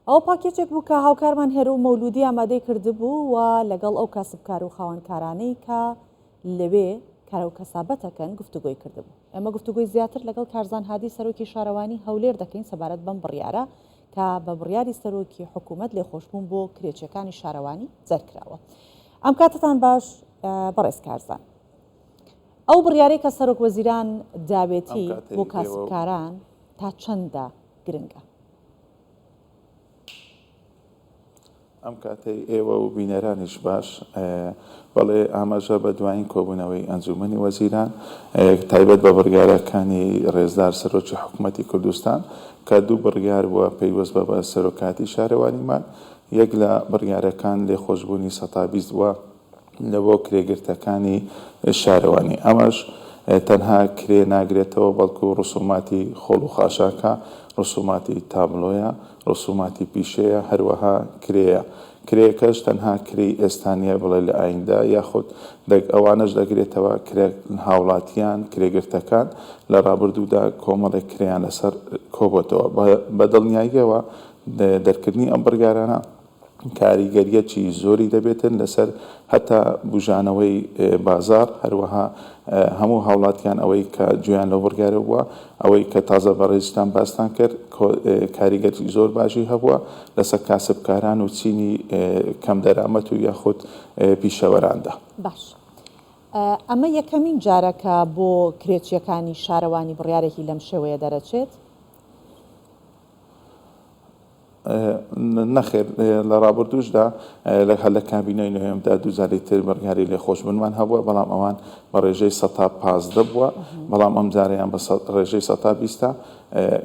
ئەوە پاکێجێک بوو کە هاوکارمان هێرۆ مەولوودی ئامادەی کردبوو و لەگەڵ ئەو کاسبکار و خاوەنکارانەی کە لەوێ کارە و کەسابەت ئەکەن گفتوگۆی کردبوو. ئێمە گفتوگۆی زیاتر لەگەڵ کارزان هادی سەرۆکی شارەوانی هەولێر دەکەین سەبارەت بەم بڕیارە کە بە بڕیاری سەرۆکی حکوومەت لێخۆشبوون بۆ کرێچیەکانی شارەوانی دەرکراوە. ئەم کاتتان باش بەڕێز کارزان. ئەو بڕیارەی کە سەرۆک وەزیران داوێتی بۆ کاسبکاران تا چەندە گرنگە؟ ئەم کاتەی ئێوە و بینەرانیش باش. بەڵێ ئاماژە بە دوایین کۆبوونەوەی ئەنجوومەنی وەزیران تایبەت بە بڕیارەکانی ڕێزدار سەرۆکی حکوومەتی کوردستان کە دوو بڕیار بووە پەیوەست بە بە سەرۆکایەتی شارەوانیمان یەک لە بڕیارەکان لێخۆشبوونی 20% بووە لە بۆ کرێگرتەکانی شارەوانی. ئەمەش تەنها کرێ ناگرێتەوە بەڵکو ڕسوماتی خۆڵ و خاشاکە، ڕسوماتی تابلۆیە، ڕسوماتی پیشەیە، هەروەها کرێیە. کرێیەکەش تەنها کرێی ئێستا نییە بڵێ لە ئایندە یاخود دەگ ئەوانەش دەگرێتەوە کرێ هاوڵاتیان کرێگرتەکان لە ڕابردوودا کۆمەڵێک کرێیان لەسەر کۆبۆتەوە. بە دڵنیاییەوە دەرکردنی ئەم بڕیارانە کاریگەرییەکی زۆری دەبێتن لەسەر هەتا بوژانەوەی بازاڕ، هەروەها هەموو هاوڵاتیان ئەوەی کە گوێیان لەو بڕیارە بووە، ئەوەی کە تازە بەڕێزتان باستان کرد کاریگەری زۆر باشی هەبووە لەسەر کاسبکاران و چینی کەمدەرامەت و یاخود پیشەوەراندا. باش ئەمە یەکەمین جارە کە بۆ کرێچییەکانی شارەوانی بڕیارێکی لەم شێوەیە دەرەچێت؟ نەخێر لە ڕابردووشدا هەر لە کابینەی نۆیەمدا دوو جاری تر بڕیاری لێخۆشبوونمان هەبووە، بەڵام ئەوان بە ڕێژەی 15% بووە، بەڵام ئەم جارەیان بە ڕێژەی 20%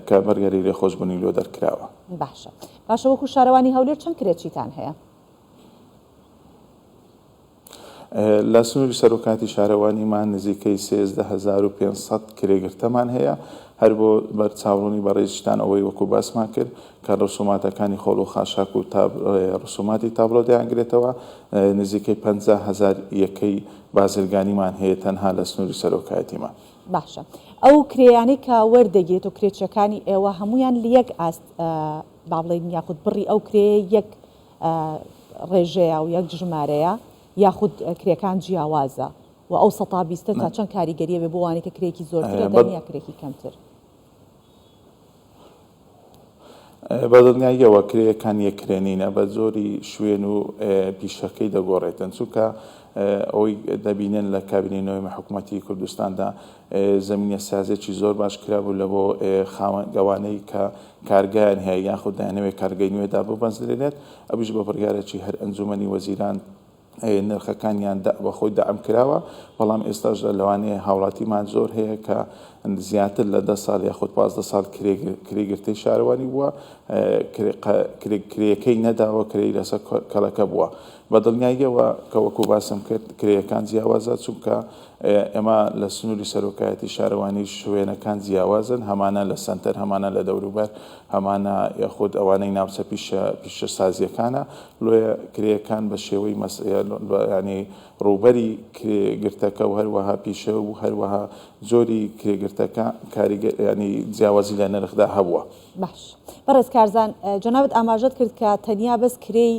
کە بڕیاری لێخۆشبوونی لۆ دەرکراوە. باشە باشە وەکو شارەوانی هەولێر چەند کرێچیتان هەیە؟ لە سنووری سەرۆکاتی شارەوانیمان نزیکەی 13,500 کرێگرتەمان هەیە، هەر بۆ بەرچاوڕوونی بەڕێزیشتان ئەوەی وەکو باسمان کرد کە ڕسوماتەکانی خۆڵ و خاشاک و ڕسوماتی تابڵۆ دەیانگرێتەوە، نزیکەی 50,000 یەکەی بازرگانیمان هەیە تەنها لە سنووری سەرۆکایەتیمان. باشە ئەو کرێیانەی کە وەردەگیرێت و کرێچیەکانی ئێوە هەموویان لە یەک ئاست با بڵێین یاخود بڕی ئەو کرێیە یەک ڕێژەیە و یەک ژمارەیە یاخود کرێکان جیاوازە و ئەو سەتا بیستە تا چەند کاریگەریە بێ بۆ وانەی کە کرێکی زۆرترە دەن یا کرێکی کەمتر؟ بە دڵنیاییەوە کرێیەکان یەک کرێ نینە، بە جۆری شوێن و پیشەکەی دەگۆڕێتن، چونکە ئەوەی دەبینن لە کابینەی نۆیەمی حکوومەتی کوردستاندا زەمینە سازێکی زۆر باش کرابوو لە بۆ خاوەن ئەوانەی کە کارگایان هەیە یاخود دەیانەوێت کارگەی نوێ دابمەزرێنێت، ئەویش بە بڕیارێکی هەر ئەنجوومەنی وەزیران نرخەکانیان بە خۆی دەعم کراوە، بەڵام ئێستاش لەوانەیە هاوڵاتیمان زۆر هەیە کە زیاتر لە 10 ساڵ یاخود 15 ساڵ کرێگرتەی شارەوانی بووە، کرێیەکەی نەداوە، کرێی لەسەر کەڵەکە بووە. بە دڵنیاییەوە کە وەکو باسم کرد کرێیەکان جیاوازە، چونکە ئێمە لە سنووری سەرۆکایەتی شارەوانی شوێنەکان جیاوازن، هەمانە لە سەنتەر، هەمانە لە دەوروبەر، هەمانە یاخود ئەوانەی ناوچە پیشە پیشەسازییەکانە، لۆیە کرێیەکان بە شێوەی مەس یانی ڕووبەری کرێگرتەکە و هەروەها پیشە و هەروەها جۆری کرێگرتەکە کاریگەر یانی جیاوازی لە نرخدا هەبووە. باش بەڕێز کارزان جەنابت ئاماژەت کرد کە تەنیا بەس کرێی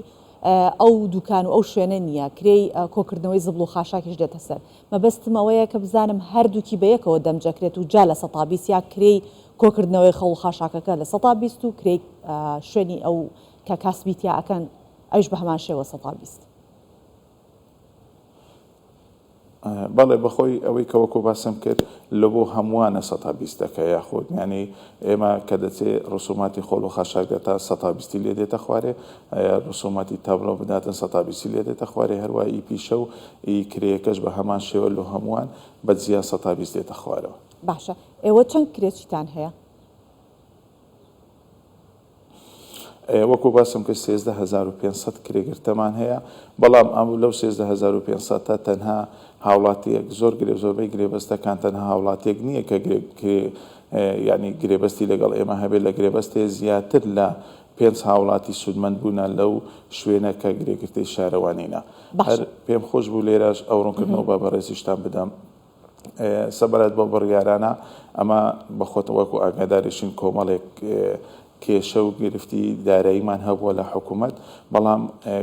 ئەو دوکان و ئەو شوێنە نییە، کرێی کۆکردنەوەی زبڵ و خاشاکیش دێتە سەر. مەبەستم ئەوەیە کە بزانم هەردووکی بەیەکەوە دەمجەکرێت و جا 20% یا کرێی کۆکردنەوەی خەڵ و خاشاکەکە 20% و کرێی شوێنی ئەو کە کاسبی تیا ئەکەن ئەویش بە هەمان شێوە 20%. بەڵێ بەخۆی ئەوەی کە وەکو باسم کرد لە بۆ هەمووانە سەتا بیستەکە یاخود یانی ئێمە کە دەچێ ڕسوماتی خۆڵ و خاشاک دەتا سەتا بیستی لێ دێتە خوارێ ڕسوماتی تابلۆ بداتن سەتا بیستی لێ دێتە خوارێ هەروە ئی پیشە و ئی کرێیەکەش بە هەمان شێوە لۆ هەمووان بە جیا سەتا 20 دێتە خوارەوە. باشە ئێوە چەند کرێچیتان هەیە؟ وەکو باسم کرد 13500 کرێگرتەمان هەیە، بەڵام ئەم لەو 13500 تا تەنها هاوڵاتیەک زۆر گرێ زۆربەی گرێبەستەکان تەنها هاوڵاتیەک نییە کە کرێ یعنی گرێبەستی لەگەڵ ئێمە هەبێت لە گرێبەستێ زیاتر لە پێنج هاوڵاتی سوودمەند بوونە لەو شوێنە کە گرێگرتەی شارەوانینە. هەر پێم خۆش بوو لێرەش ئەو ڕوونکردنەوە بە بەڕێزیشتان بدەم. سەبارەت بەو بڕیارانە، ئەمە بە خۆت وەکو ئاگاداریشین کۆمەڵێک کێشە و گرفتی داراییمان هەبووە لە حکوومەت، بەڵام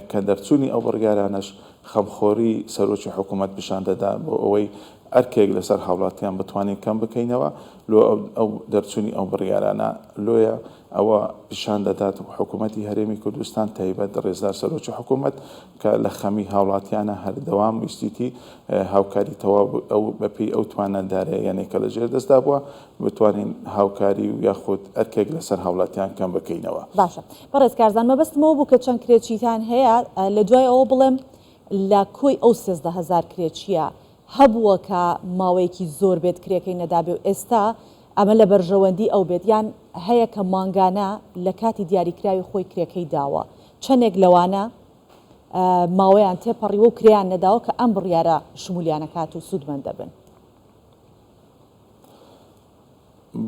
کە دەرچوونی ئەو بڕیارانەش خەمخۆری سەرۆکی حکوومەت پیشان دەدا بۆ ئەوەی ئەرکێک لەسەر هاوڵاتیان بتوانین کەم بکەینەوە لۆ ئەو دەرچوونی ئەو بڕیارانە لۆیە ئەوە پیشان دەدات حکوومەتی هەرێمی کوردستان تایبەت ڕێزدار سەرۆکی حکوومەت کە لە خەمی هاوڵاتیانە هەردەوام ویستیتی هاوکاری تەواو ئەو بەپێی ئەو توانا داراییانەی کە لە ژێر دەستدا بووە بتوانین هاوکاری و یاخود ئەرکێک لەسەر هاوڵاتیان کەم بکەینەوە. باشە بەڕێز کارزان مەبەستم ئەوە بوو کە چەند کرێچیتان هەیە لە دوای ئەوە بڵێم لە کۆی ئەو 13 هەزار کرێچیە هەبووە کە ماوەیەکی زۆر بێت کرێکەی نەدابێ و ئێستا ئەمە لە بەرژەوەندی ئەو بێت یان هەیە کە مانگانە لە کاتی دیاریکراوی خۆی کرێکەی داوە چەندێک لەوانە ماوەیان تێپەڕیوە و کرێیان نەداوە کە ئەم بڕیارە شمولیان ئەکات و سوودمەند دەبن؟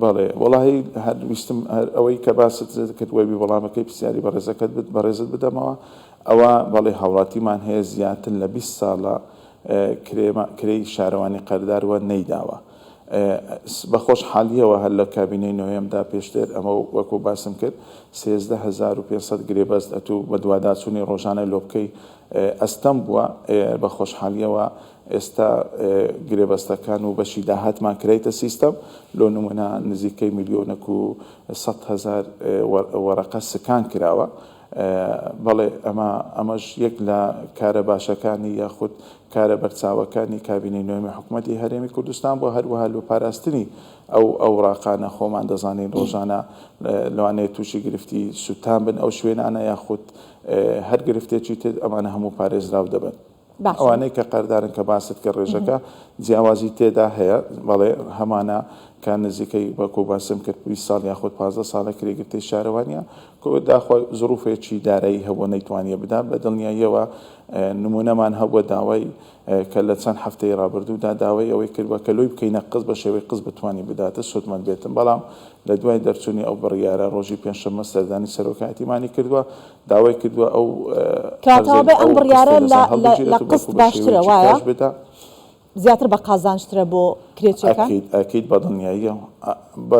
بەڵێ وەڵاهی هەر ویستم هەر ئەوەی کە باست کرد وەبی وەڵامەکەی پرسیاری بەڕێزەکەت بەڕێزت بدەمەوە ئەوە بەڵێ هاوڵاتیمان هەیە زیاتر لە 20 ساڵە کرێی شارەوانی قەردار وە نەیداوە بە خۆشحالیەوە هەر لە کابینەی نۆیەمدا پێشتر ئەمە وەکو باسم کرد 13500 گرێبەست ئەتوو بەدواداچوونی ڕۆژانە لۆ بکەی ئەستەم بووە بە خۆشحالیەوە ئێستا گرێبەستەکان و بەشی داهاتمان کرایتە سیستەم، لۆ نمونە نزیکەی ملیۆنەک و 100,000 وەرەقە سکان کراوە. بەڵێ ئەمە ئەمەش یەک لە کارە باشەکانی یاخود کارە بەرچاوەکانی کابینەی نۆیەمی حکومەتی هەرێمی کوردستان بووە، هەروەها لۆ پاراستنی ئەو ئەوراقانە خۆمان دەزانین ڕۆژانە لەوانەیە تووشی گرفتی سوتان بن ئەو شوێنانە یاخود هەر گرفتێکی تر ئەمانە هەموو پارێزراو دەبن. باشە. ئەوانەی کە قەردارن کە باست کرد ڕێژەکە جیاوازی تێدا هەیە بەڵێ هەمانە کە نزیکەی وەکو باسم کرد 20 ساڵ یاخود 15 ساڵە کرێگرتەی شارەوانیە داخوا زروفێکی دارایی هەبووە نەیتوانیە بدا بە دڵنیاییەوە نمونەمان هەبووە داوای کە لە چەند هەفتەی ڕابردوودا داوای ئەوەی کردووە کە لۆی بکەینە قسط بە شێوەی قسط بتوانین بداتە سوودمەند بێتن بەڵام لە دوای دەرچوونی ئەو بڕیارە ڕۆژی پێنجشەممە سەردانی سەرۆکایەتیمانی کردووە داوای کردووە ئەو کەواتە قەرزەی وابێ ئەم ئەو بڕیارە قستەی لە لەسەر لە لە هەڵبگیرێت و قست بەڵکو بە باشترە شێوەیەکی وایە؟ کاش بدا. زیاتر بە قازانجترە بۆ کرێچیەکان؟ ئەکید ئەکید بە دڵنیاییەوە بە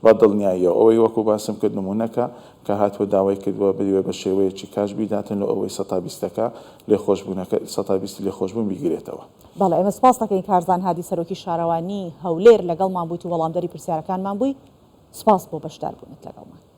بە دڵنیاییەوە ئەوەی وەکو باسم کرد نموونەکە کە هاتووە داوای کردووە بیەوێ بە شێوەیەکی کاش بیداتن لۆ ئەوەی سەتا بیستەکە لێخۆشبوونەکە سەتا بیستی لێخۆشبوون بیگرێتەوە. بەڵێ ئێمە سوپاست دەکەین کارزان هادی سەرۆکی شارەوانی هەولێر لەگەڵمان بوویت و وەڵامدەری پرسیارەکانمان بووی سوپاس بۆ بەشداربوونت لەگەڵمان.